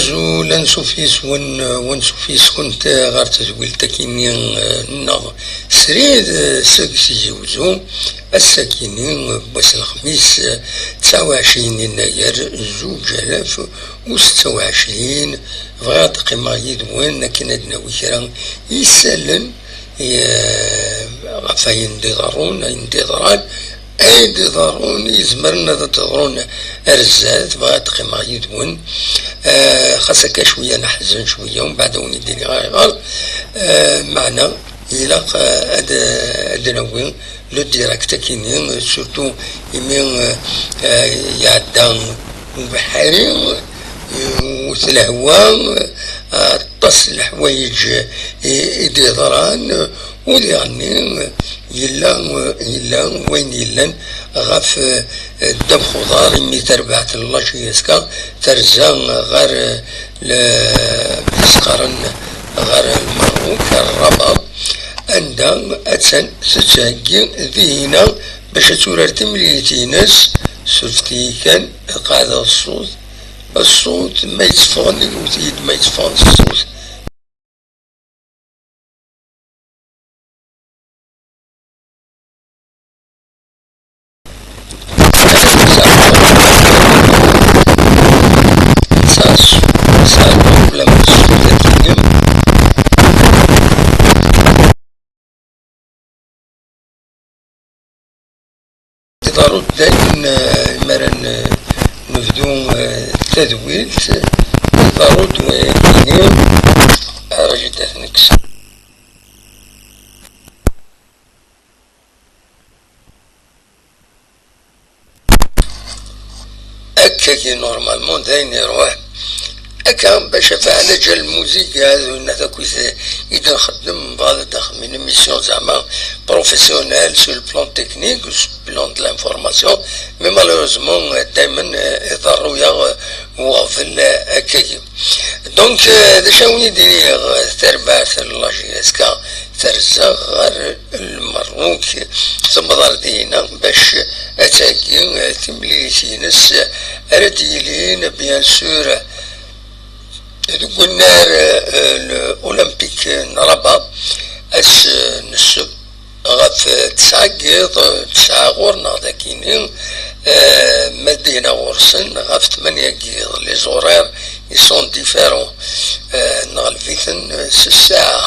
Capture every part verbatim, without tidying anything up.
Azul, ansuf yes-wen, ansuf yes-kent ɣer tedwilt-akini, eh, nneɣ srid, eh, seg Tizi Uzzu. Ass-akini, eh, wass n lexmis, eh, tesɛa u ɛecrin yennayer, zuǧ alaf u setta u ɛecrin. Bɣiɣ ad qqimeɣ yid-wen akken ad d-nawi kra isallen, eh, ɣef ayen d-iḍerrun, ayen d-iḍran, ayen d-iḍerrun, yezmer ad d-iḍrun ar zdat. Bɣiɣ ad qqimeɣ yid-wen. Eh, xas akka cwiya neḥzen cwiya, umbeɛd ad wen-id-iniɣ ayɣer. Eh, meɛna ilaq, eh, ad, ad nawi le direct akini, surtout imi, eh, eh, iɛedda ubeḥri, eh, iwet lehwa, eh, aṭas n leḥwayeǧ i, i d-yeḍran, u diɣenni yella, yella wayen yellan ɣef, eh, ddabex uḍar, imi tarbaɛt n la J S K terza ɣer, eh, le-, s-qqaren ɣer Lmerruk, ɣer Rabat, anda attan tettheggi dihina bac ad turar timlilit-ines. Surfet-iyi kan, ad qeɛdeɣ ṣṣut, ṣṣut ma yetteffɣen, iwet-iyi-d ma yetteffɣen ṣṣut. Iḍerru-d dayen, eh, mi ara n-, nebdu, eh, tadwilt, iḍerru-d wayagi, ara jiddat nekkes. Akkagi, normalement, d ayen iruḥ. Akka, bac ad ɛlaǧal lmuzik, d winna akk i d-nxeddem, mbaɛd ad d-nxeddem une émission zeɛma professionnelle sur le plan technique, sur le plan de l'information, mais malheureusement, daymen, eh, iḍerru-yaɣ, eh, uɣbel, eh, akkagi. Donc, euh, d acu ara wen-id-iniɣ, euh, tarbaɛt n la J S K terza ɣer Lmerruk, tewweḍ ar dihina bac ad theggi, euh, timlilit-ines, euh, ara d-yilin, bien sûr, deg unnar, euh, euh, olympique n Rabat, ass, euh, n ssebt, ɣef tesɛa n yiḍ, tesɛa ɣur-neɣ dagini, eh, ma d-ina ɣur-sen ɣef tmanya n yiḍ, les horaires, ils sont différents. Eh, nɣelb-iten s ssaɛa.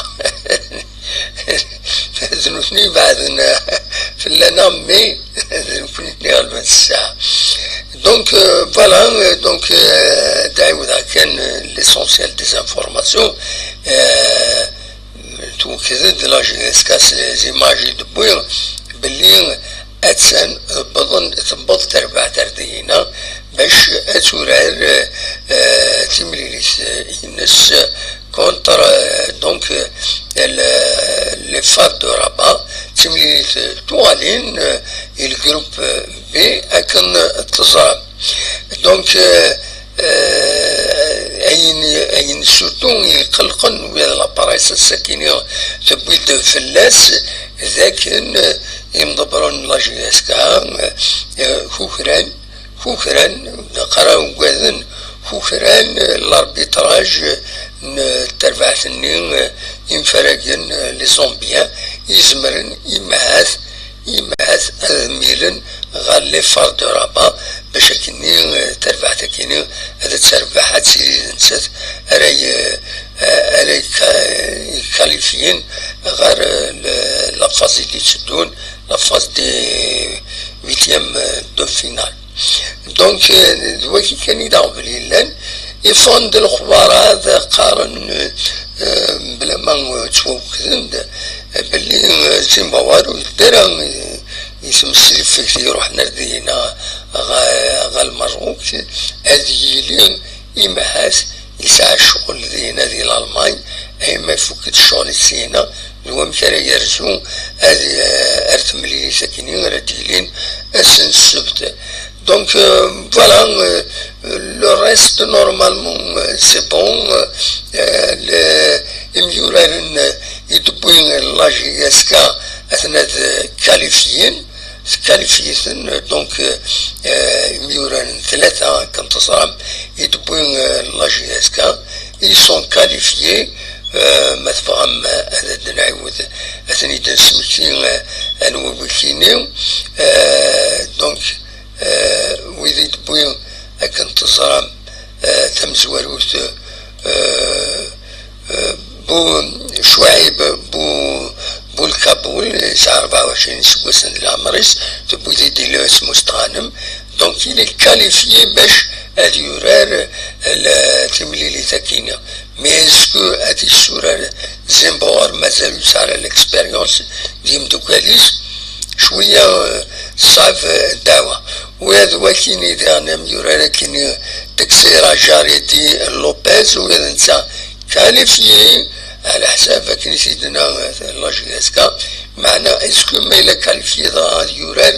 D nutni ibeɛden fell-aneɣ, mais d nutni i ɣelben s ssaɛa. Donc, euh, voilà, euh, donc, euh, ad ɛiwdeɣ kan, euh, l'essentiel des informations. Euh, Twekked-d la J S K s les images i d-wwiɣ belli attan wwḍen, tewweḍ terbaɛt ar dihina bac ad turar, eh, timlilit, eh, ines contre, eh, donc, eh, le, les FAS de Rabat, timlilit, eh, tuɣalin, eh, i le groupe B akken teẓram. Donc, euh, euh, ayen, ayen surtout iqellqen wi d la presse ass-akini tewwi-d fell-as, d akken, euh, imḍebbren n la J S K, euh, kukran, kukran, neɣ ara ugaden, kukran, euh, l'arbitrage n terbaɛt-nni, euh, imfaragen, euh, les Zambiens, izemren, imahat, imahat ad milen ɣer les FAS de Rabat, bac akkenni, eh, tarbaɛt akkenni ad terbeḥ, ad tili d nettat ara y-, eh, ara yka-, ykalifyin ɣer, eh, le-, la phase i d-itteddun, la phase des huitièmes de finale. Donc, euh, d wagi kan i d aɣbel yellan. Iffɣen-d lexbar-a, qqaren, euh, bla ma, euh, ttwawekden-d, euh, belli, euh, Zimbabwe ur yedda ara, euh, i tmeslift iruḥen ar dihina ɣer, ɣer Lmerruk, ad yili imahat yesɛa ccɣel dihina di Lalman, ayma ifuk-d ccɣel-is dihina, d wamek ara yerzu ad, eh, ar temlilit akkenni ara d-yilin ass n ssebt. Donc, euh, voilà, euh, le reste, normalement, euh, c'est bon. Euh, le, imyuraren, euh, i d-tewwi la J S K, atna d qualifiés. Tkalifyiten, donc, euh, imyuraren tlata akken teẓram i d-tewwi, euh, la J S K, ils sont qualifiés, euh, ma tebɣam, euh, ad d-nɛiwed, ad ten-id-nesmekti, euh, anwa wikini, euh, donc, euh, wid i d-tewwi akken teẓram, euh, tamezwarut, euh, euh, Bu Cuɛib Bu, Bu Lkabul, yesɛa rebɛa u ɛecrin iseggasen di leɛmer-is, tewwi-t-id Illu Asmus Tɣanem, donc il est qualifié bac ad yurar, euh, la, timlilit akkin. Mais est-ce que ad yessurar Zimbor, mazal ur yesɛi ara l'expérience d yimeddukal-is? Cwiya, euh, ṣṣɛeb, euh, ddaɛwa. Wa d wakini daɣen amyurar akkin Teixeira Jaredi Lopez, ula d netta qualifié, ɛla ḥsab akken i t-id-tenna, euh, la J S K. Meɛna, est-ce que ma yella qualifié dɣa ad yurar,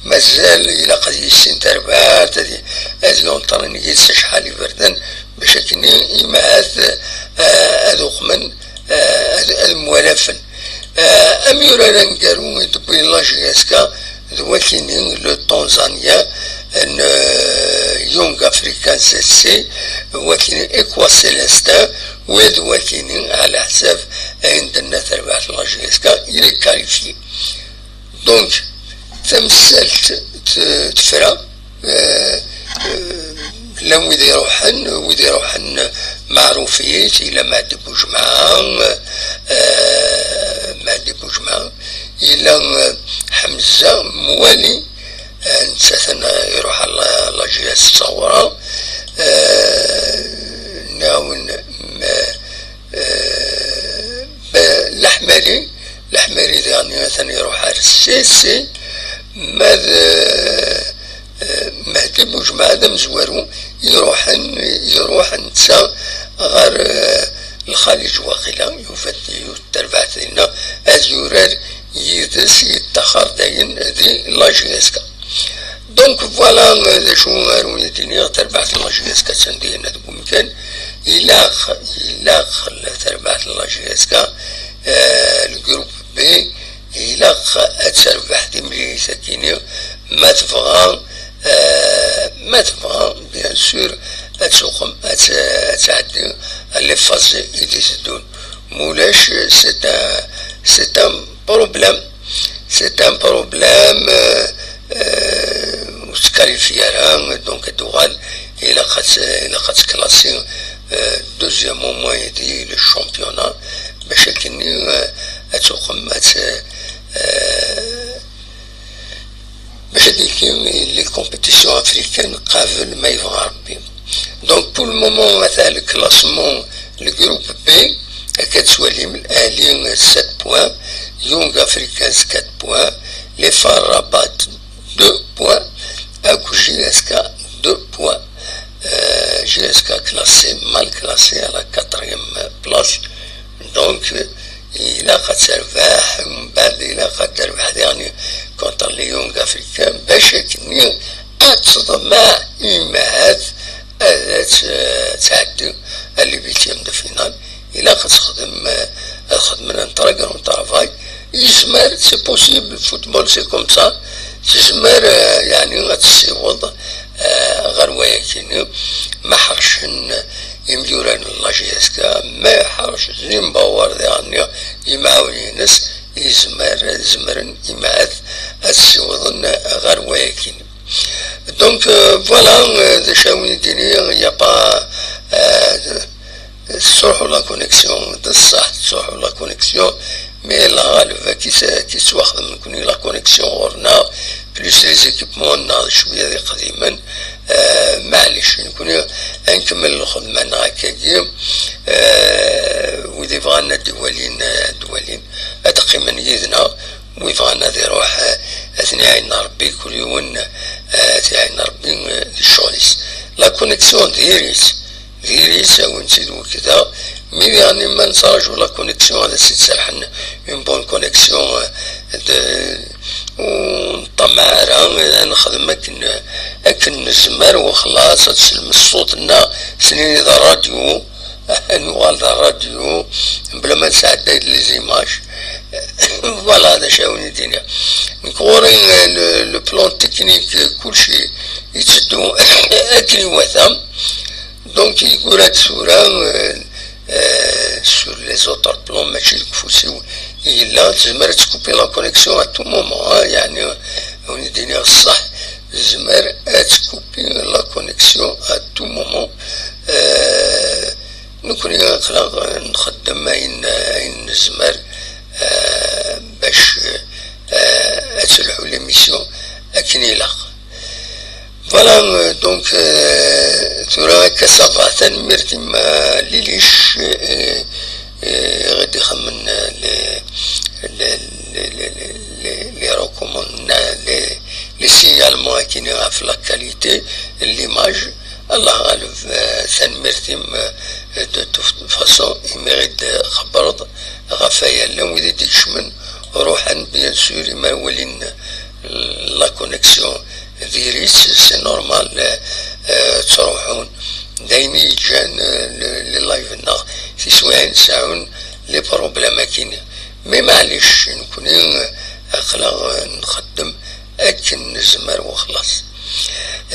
mazal ilaq ad yissin tarbaɛt, ad y-, ad yunṭren yis acḥal iberdan, bac akken i, imahat, euh, ad uqmen, euh, ad, ad mwalafen. Euh, amyurar aneggaru i d-tewwi la J S K d wakini, le Tanzanien n, euh, Young Africans F C, wakini Ekwa Célestin, wa d wakini, ɛla ḥsab ayen d-tenna terbaɛt la J S K, il est qualifié. Donc, tamsalt t-, tefra, euh, euh, llan wid iruḥen, wid iruḥen meɛrufit, yella Mehdi Bujemɛa, euh, Mehdi Bujemɛa, yella, euh, Ḥemza Mwali, euh, netta atan iruḥ ɣer la, la J S Ṣawra, euh, nɛawen, euh, euh, Leḥmali, Leḥmali daɣen atan iruḥ ar Sisi, ma d, euh, Mehdi Bujemɛa d amezwaru, iruḥen, iruḥ netta ɣer, euh, Lxaliǧ waqila, yufa-d yiwet terbaɛt dinna, ad yurar yid-s, yettaxer dayen di la J S K. Donc voilà, euh, d acu ara wen-d-iniɣ, terbaɛt n la J S K attan dinna deg umkan, ilaq, ilaq la terbaɛt n la J S K, euh, le groupe B, ilaq ad terbeḥ timlilit-agi-nni, ma tebɣa, euh, ma tebɣa, bien sûr, ad tuqem, ad t-, ad tɛeddi les phases i d-iteddun. Mulac, c'est un, c'est un problème. C'est un problème, euh, euh, ur tettkalif ara, donc ad tuɣal, ilaq ad, ilaq ad tklasi, euh, deuxième au moins di le championnat, bac akken, euh, ad tuqem, ad, euh, bac ad yekki les compétitions africaines qabel ma yebɣa Rebbi. Donc, pour le moment, ata le classement, le groupe B, akka tettwalim, Ahli sept points, Young Africans quatre points, les Far Rabat deux points, ak J S K deux points. Euh, J S K classé, mal classé à la quatrième place. Donc, euh, ilaq ad terbeḥ, mbeɛd ilaq ad terbeḥ daɣen contre les Young Africans, bac akken ad teḍmeɛ imahat ad t-, tɛeddi à les huitièmes de finale. Ilaq ad texdem, euh, ad xedmen un très grand travail. Yezmer, c'est possible, football c'est comme ça. Tezmer, euh, yeɛni ad tessiweḍ, euh, ɣer wayakini. Ma ḥercen imyurar n la J S K, ma iḥerc Zimbawar daɣen imɛawnen-ines, yezmer, zemren imahat ad ssiwḍen ɣer wayakini. Donc, euh, voilà, euh, d acu ara wen-d-iniɣ, il y a pas, euh, tettruḥu la connexion, d ṣṣeḥ, tettruḥu la connexion, mais la ɣaleb, ki s-, ki tettwaxdem nekkni la connexion ɣur-neɣ, plus les équipements-nneɣ d cwiya d iqdimen, euh, maɛlic, nekkni ad nkemmel lxedma-nneɣ akkagi, euh, wid ibɣan ad d-walin, ad d-walin, ad d-qqimen yid-neɣ, wi bɣan ad iruḥ, eh, ad ten-iɛin Rebbi, kul yiwen, eh, ad t-iɛin Rebbi, eh, di ccɣel-is. La connexion diri-tt, diri-tt, a wen-tt-id-wekkdeɣ. Mi diɣen ma nettraǧu la connexion, ad as-id-serḥen une bonne connexion, eh, de, ur neṭṭamaɛ ara, eh, ad nexdem akken, akken nezmer, wexlaṣ, ad teslem ṣṣut-nneɣ, snin d rradyu. Nuɣal d rradyu, bla ma nesɛedday les images. Voilà, d acu ara wen-d-iniɣ. Nekk Ɣur-i, euh, le, le plan technique, euh, kulci yetteddu akken iwata. Donc, yeggura-d tura, euh, euh, sur les autres plans, mačči deg ufus-iw i yella, tezmer ad tkupi la connexion à tout moment, hein, yeɛni, euh, win i d-iniɣ ṣṣeḥ, tezmer ad tkupi la connexion à tout moment. Euh, nekkni aql-aɣ nxeddem ayen, ayen nezmer, euh, bac, euh, ad telḥu l'émission akken ilaq. Voilà, euh, donc, euh, tura akka ça va, tanemmirt-im, euh, Lilic, euh, euh, i ɣ-d-ixemmen, euh, les, les, les, les, les, les recommand-, les, les signalements akkin ɣef la qualité, l'image. Allah ɣaleb, euh, tanemmirt-im, euh, de toute façon, imi ɣ-d-txebbreḍ ɣef waya, llan wid i d-ikecmen, ruḥen, bien sûr, imi walin la connexion diri-tt, c'est normal, euh, euh, ttruḥun. D ayen i yeǧǧan, euh, le, le live-nneɣ, tiswiɛin seɛɛun les problèmes akkin. Mais maɛlic, nekkni, euh, aql-aɣ, euh, nxeddem akken nezmer, wa xlaṣ.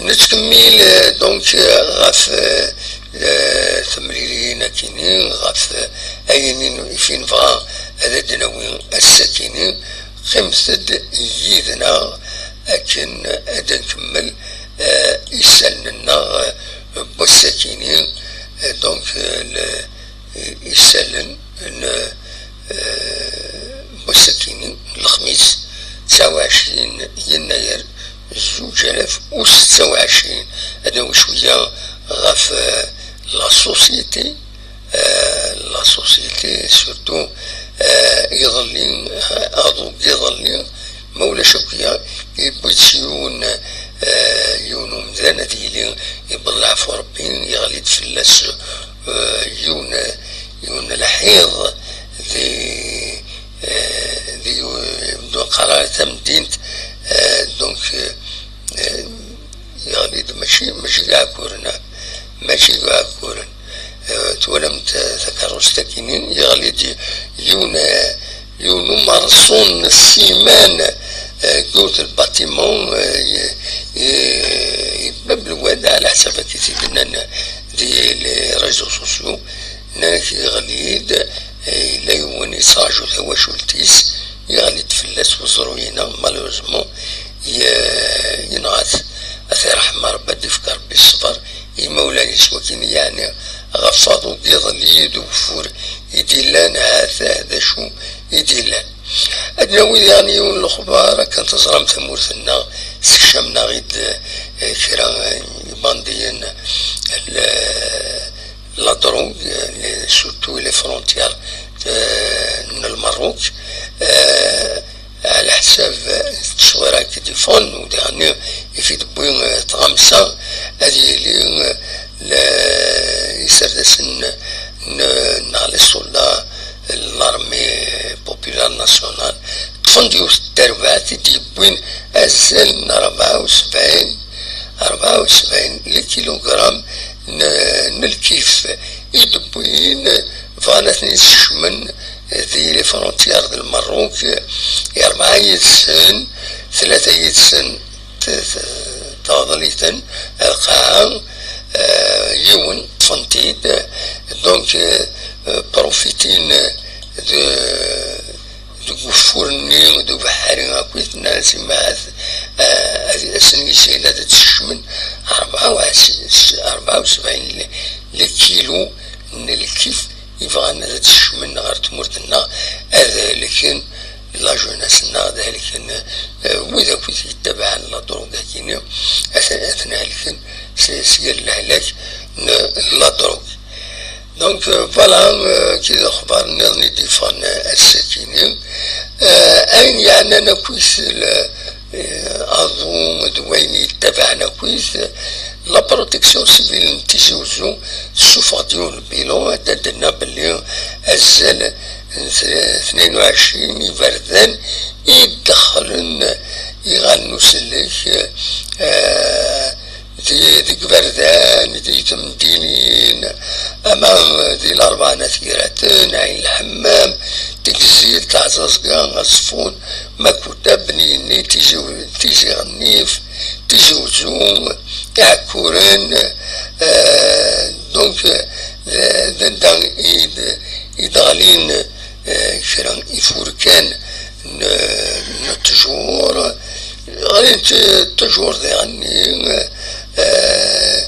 Nettkemmil, euh, donc, euh, ɣef, euh, euh, temlilin akkin, ɣef, euh, ayen i n-, i f-, i nebɣa ad d-nawi ass-akkin. Qqimet-d yid-neɣ akken ad nkemmel, euh, isallen-nneɣ, euh, n wass-akkin, euh, donc, euh, le, euh, isallen n, euh, n wass-akkin, lexmis, tesɛa u ɛecrin yennayer zuǧ alaf u setta u ɛecrin. Ad nawi cwiya ɣef, euh, la société, euh, la société, surtout, euh, iḍelli, euh, aḍu n yiḍelli, ma ulac akk ya, yewwi-tt yiwen, euh, yiwen umdan, ad yili ibellaɛ ɣef Rebbi, yeɣli-d fell-as, euh, yiwen, yiwen lḥiḍ di, euh, di, euh, qqaren tamdint, euh, donc, euh, euh, yeɣli-d mačči, mačči d Iɛekkuren, ah, mačči d Iɛekkuren. Euh, twalamt, euh, takeṛṛust-akkin, yeɣli-d yiwen, euh, yiwen umerṣun n ssiman, euh, deg yiwet n lbatiman, euh, i, i, i Bab Lwad, ɛla ḥsab akken i t-id-nnan di les réseaux sociaux, nnan-ak yeɣli-d, euh, yella yiwen yettṛaǧu tawacult-is, yeɣli-d fell-as weẓru-ina, malheureusement, ye-, yenɣa-t. Ad t-iṛḥem Ṛebbi, ad d-ifk Ṛebbi ṣṣber i imawlan-is, wakin yeɛni ɣef waḍu n yiḍelli d ugeffur i d-illan, ha-t-a d acu i d-illan. Ad nawi daɣen yiwen n lexbar, akken teẓram tamurt-nneɣ, sekcamen-aɣ-id, eh, kra, eh, ibandiyen, l-, la drogue, eh, les, surtout les frontières, eh, n Lmerruk. Eh, ɛla ḥsab, eh, tteswira i k-id-iffɣen, u daɣen i k-id-tewwi, eh, tɣamsa, ad yili, eh, le-, iserdasen n, neɣ les soldats n l'armée populaire nationale, ṭṭfen-d yiwet n terbaɛt i d-yewwin azal n rebɛa u sebɛin, rebɛa u sebɛin les kilogrammes n, n lkif i d-wwin, bɣan ad ten-id-skecmen di les frontières de Lmerruk, i rebɛa yid-sen, tlata yid-sen t-, t-, teɣḍel-iten lqaɛa, eh, yiwen ṭṭfen-t-id, donc, eh, profitin de, deg ufur-nni d ubeḥri akkit, nnan-as, imma ad, eh, ad, asen-yisihel ad d-skecmen rebɛa u ɛecrin, rebɛa u sebɛin le, le kilo n lkif i bɣan ad t-skecmen ɣer tmurt-nneɣ, ad helken la jeunesse-nneɣ, ad helken, eh, wid akk i yettabaɛen la drogue-agi-nni, ad, ad ten-helken s, s yir lehlak n la drogue. Donc, euh, voilà, euh, kid axbar nniḍen i d-iffɣen, euh, ass-agi-nni. Euh, ayen yeɛnan akkit le, eh, aḍu d wayen yettabaɛen akkit, la protection civile n Tizi Uzzu tessufeɣ-d yiwen n bilan, ad d-tenna belli azal n tnayen u ɛecrin iberdan i ddexlen iɣallen n usellek, eh, di, deg iberdan, di temdinin, ama di Larebɛa n At Yiraten, Ɛin Lḥemmam, Tigzirt, Ɛẓaẓga, Aẓeffun, Makuda, Bni Yennid, Tizi, Tizi Ɣennif, Tizi Uzzu, Iɛekkuren, euh, donc, euh, d, d anda i d, i d-ɣlin, euh, kra ifurkan n, n ttjur, ɣlint ttjur diɣenni, euh,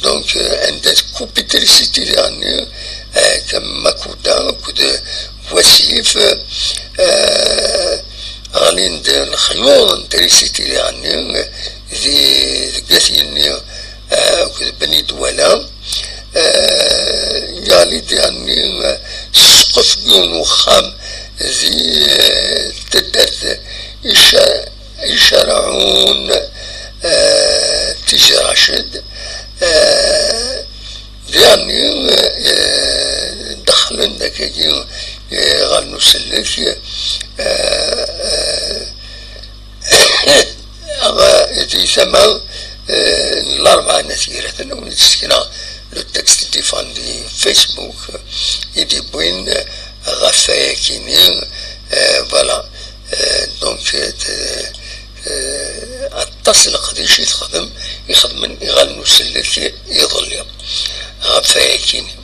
donc, euh, anda tkupi trisiti diɣenni, euh, comme Makuda, akked Wasif, euh, ɣlin-d lexyuḍ n trisiti diɣenni, di, deg At Yenni, euh, akked Beni Dwala, euh, yeɣli diɣenni, euh, ssqef n yiwen n uxxam di, euh, taddart Ica-, Icarɛun, euh, Tizi Raced, euh, diɣenni, euh, dexlen dakagi, euh, ɣer n usellek, euh, euh, di tama, euh, n Larebɛa n At Yiraten, win i d-ssekneɣ le texte défendu Facebook, euh, i d-yewwin, euh, ɣef wayakini, euh, voilà. Euh, donc, euh, t-, euh, aṭas n leqdic i texdem, i xedmen iɣallen n usellek iḍelli ɣef wayakini.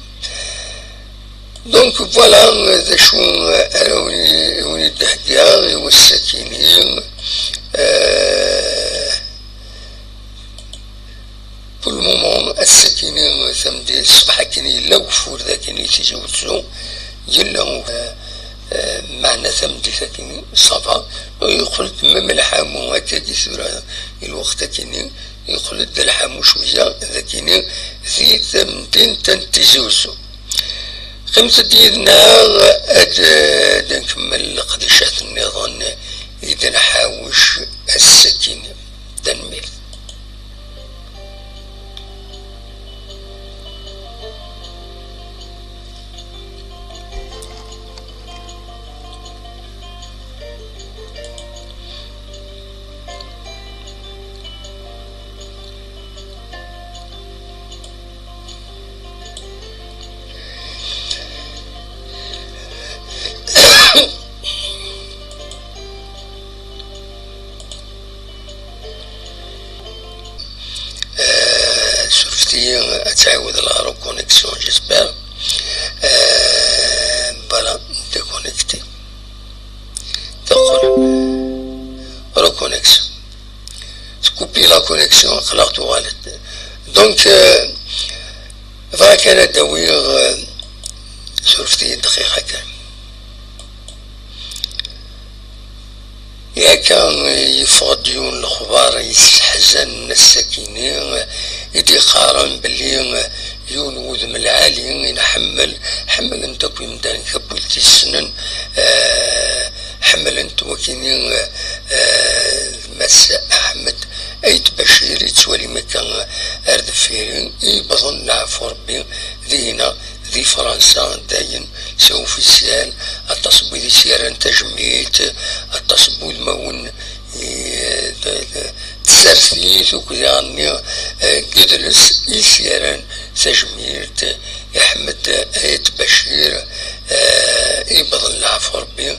Donc, voilà, euh, d acu, euh, ara wen-, wen-id-heggiɣ i wass-akini. Euh, Pour le moment, ass-akini, tameddit, ṣṣbeḥ akini, yella ugeffur dagini, Tizi Wezzu, yella, euh, euh, meɛna tameddit akini, ça va, yeqqel-d même lḥamu, akkagi tura, i lweqt akini, yeqqel-d lḥamu cwiya, dagini, di temdint n Tizi Wezzu. Qqimet-d yid-neɣ ad, ad nkemmel leqdicat nniḍen i d-nḥawec ass-akini. Tanemmirt. Euh, surfet-iyi, ad tɛiwed la reconnexion, j'espère. Euh, voilà, déconnecté. Teqqel. Reconnexion. Tkupi la connexion, aql-aɣ tuɣal-d. Donc, euh, bɣiɣ kan ad d-awiɣ, euh, surfet-iyi dqiqa kan. Yakka, euh, yeffeɣ-d yiwen n lexbar yesseḥzanen ass-akini, euh, i d-yeqqaren belli, euh, yiwen wudem lɛali i nḥemmel, ḥemmlen-t akk yimdanen, akk wid t-yessnen, eh, ḥemmlen-t wakini, eh, eh, d Mass Aḥmed Ayt Bacir, yettwalim akka, eh, ar deffir-i, i yewwḍen leɛfu Rebbi dihina, di Fransa, dayen, c'est officiel, aṭas n wid i s-yerran tajmilt, aṭas n wudmawen, eh, d-, d-, tsertit, akked daɣenni, eh, n yidles i s-yerran tajmilt i Ḥmed Ayt Bacir, eh, i yewwḍen leɛfu Rebbi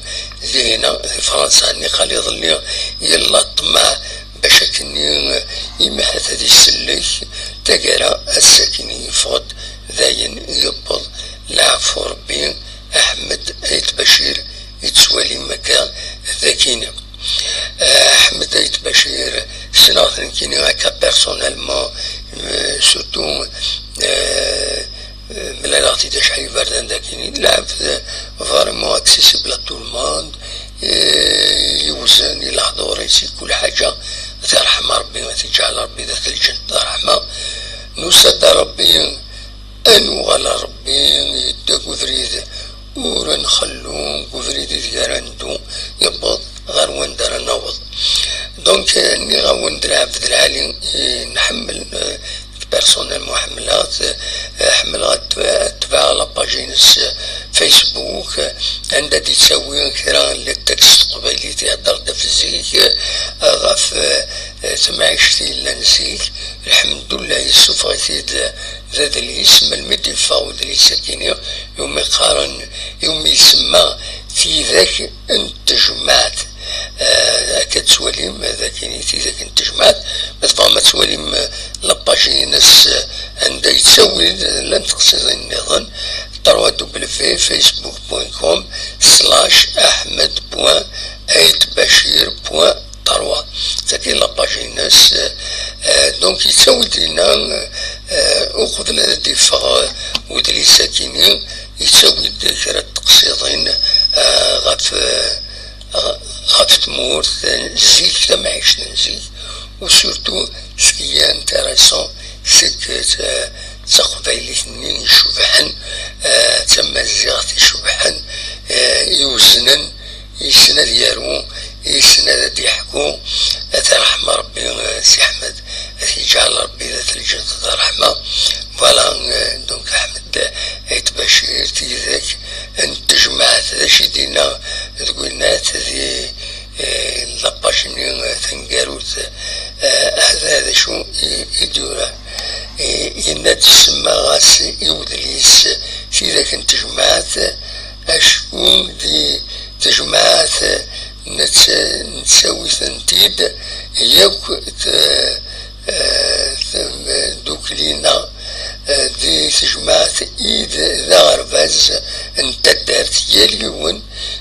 dihina di Fransa. Niqal iḍelli yella ṭṭmeɛ bac akkenni, eh, imi ḥat ad isellek taggara, ass-akini yeffeɣ-d dayen yewweḍ leɛfu Rebbi. Aḥmed Ayt Bacir yettwalim akka d akini. Eh, Ḥmed Ayt Bacir, ssneɣ-t nekkini akka personnellement, eh, surtout, eh, eh, mlaleɣ-t-id acḥal iberdan d akini. D lɛebd vraiment accessible à tout le monde, eh, yewzen i lehdur-is, i kul ḥaǧa. Ad t-yerḥem Rebbi, ad t-yeǧɛel Rebbi d at lǧent d ṛṛeḥma. Nusa-d ar Rebbi, ad nuɣal ar Rebbi, yedda deg ubrid ur nxellu, deg ubrid ideg ara neddu, yewweḍ ɣer wanda ara naweḍ. Donc, eh, nniɣ-awen-d lɛebd lɛali, eh, nḥemmel, eh, personnellement ḥemmleɣ-t, eh, ḥemmleɣ ad t-, ad tebɛeɣ la page-ines, eh, Facebook, eh, anda d-yettawi kra n les textes s teqbaylit ihedder-d ɣef zik, eh, ɣef, eh, eh, temɛict yellan zik. Lḥemdullah, yessufeɣ-it-id d adlis, melmi d-yeffeɣ udlis-agi-nni, iwumi qqaren, iwumi isemma Tidak n tejmaɛt, eh, akka d twalim d akin i tidak n tejmaɛt. Ma tebɣam ad twalim, eh, la page-ines, eh, anda yettawi-d, eh, llant teqsiḍin nniḍen, trois w facebook point com slash ahmed point ait bachir point trois. Tagi la page-ines, eh, eh, donc yettawi-d dinna, eh, uqbel ad d-iffeɣ, eh, udlis-akini, yettawi-d kra n teqsiḍin, eh, ɣef, eh, ɣef tmurt n zik, tamɛict n zik, u surtout ce qui est intéressant, c'est que, eh, d taqbaylit-nni icebḥen, eh, d tamaziɣt icebḥen, eh, iweznen, yessen ad yaru, yessen ad d-yeḥku. Ad t-irḥem Rebbi, eh, Si Ḥmed, ad t-yeǧɛel Rebbi d at lǧent d ṛṛeḥma. Voilà, eh, donc Ḥmed Ait Bacir, tidak n tejmaɛt, d acu i d-yenna deg winnat di, eh, la page-nni, eh, taneggarut, eh, hada d acu i, i d-yura. Eh, yenna-d, semmaɣ-as i udlis tidak n tejmaɛt, acku di tejmaɛt nett-, nettawi-tent-id yakk t-, eh, tdukli-nneɣ, eh, di tejmaɛt i d, d aɣerbaz n taddart, yal yiwen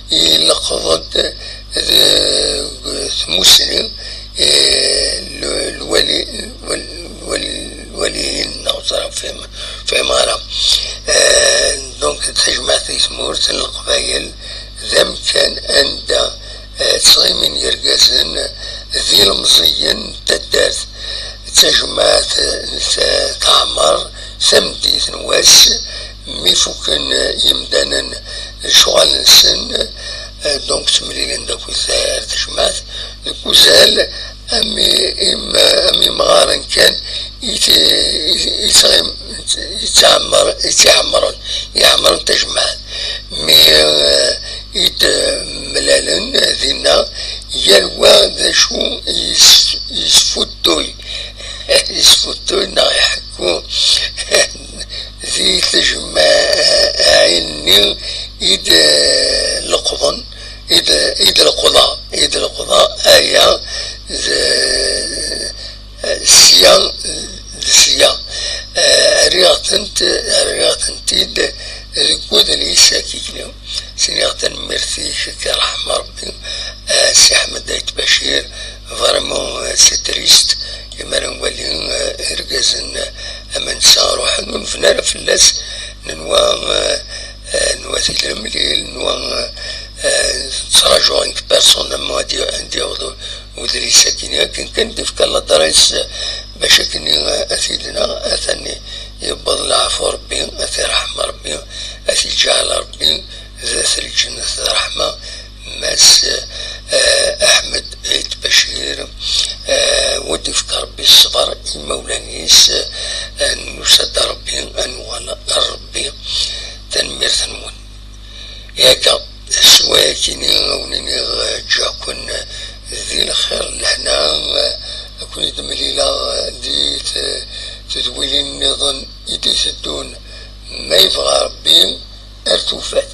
ileqḍ-d deg tmusni, eh, l-, lwali, lwal-, lwal-, lwaliyin neɣ ẓra, fehmeɣ ara. Eh, donc, tajmaɛt di tmurt n Leqbayel d amkan anda, eh, ttɣimin yergazen d ilemẓiyen n taddart. D tajmaɛt, eh, teɛmer tameddit n wass, mi fuken, eh, yimdanen lecɣal-nsen, eh, donc ttemlilen d akked, eh, tajmaɛt deg uzal, am i-, im-, am imɣaren kan i t-, i t-, i ttɣim-, i ttɛemmar-, i tt-iɛemmren, iɛemmren tajmaɛt. Mi, eh, i d-mlalen dinna, yal wa d acu yes-, yesfuttuy, yesfuttuy neɣ iḥekku di tejmaɛin-nni i d-leqḍen, i d-, i d-leqḍa, i d-leqḍa aya d, sya d sya. Eh, rriɣ-tent, rriɣ-tent-id deg wedlis-agi-nni. Siniɣ tanemmirt-ik, ad k-iṛḥem Ṛebbi, eh, Si Ḥmed Ait Bacir. Vraiment, eh, c'est triste. Imi ara nwali, eh, irgazen, eh, amansa ruḥen, ur nbni ara fell-as, nenwa, eh, eh, nwa tilemlil, nwa, eh, eh, ttṛajuɣ nekk personnellement ad y-, ad yaweḍ udlis-agi, akken kan d-ifka l'adresse, eh, bac akken, eh, ad t-id-naɣ, atan yewweḍ leɛfu Rebbi, ad t-iṛḥem Rebbi, ad t-iǧɛel Rebbi d at lǧennet d ṛṛeḥma, Mass, eh, Ahmed Ait Bacir, eh, wa d-ifka Rebbi ṣṣber i imawlan-is, eh, nusa-d Rebbi, ad nuɣal ar Rebbi. Tanemmirt-nwen. Yak, s wayakini a wen-iniɣ, eh, ǧǧiɣ-ken di lxir, lehna, eh, ad ken-id-mlileɣ, eh, di t-, tedwilin nniḍen i d-iteddun, ma yebɣa Rebbi, ar tufat.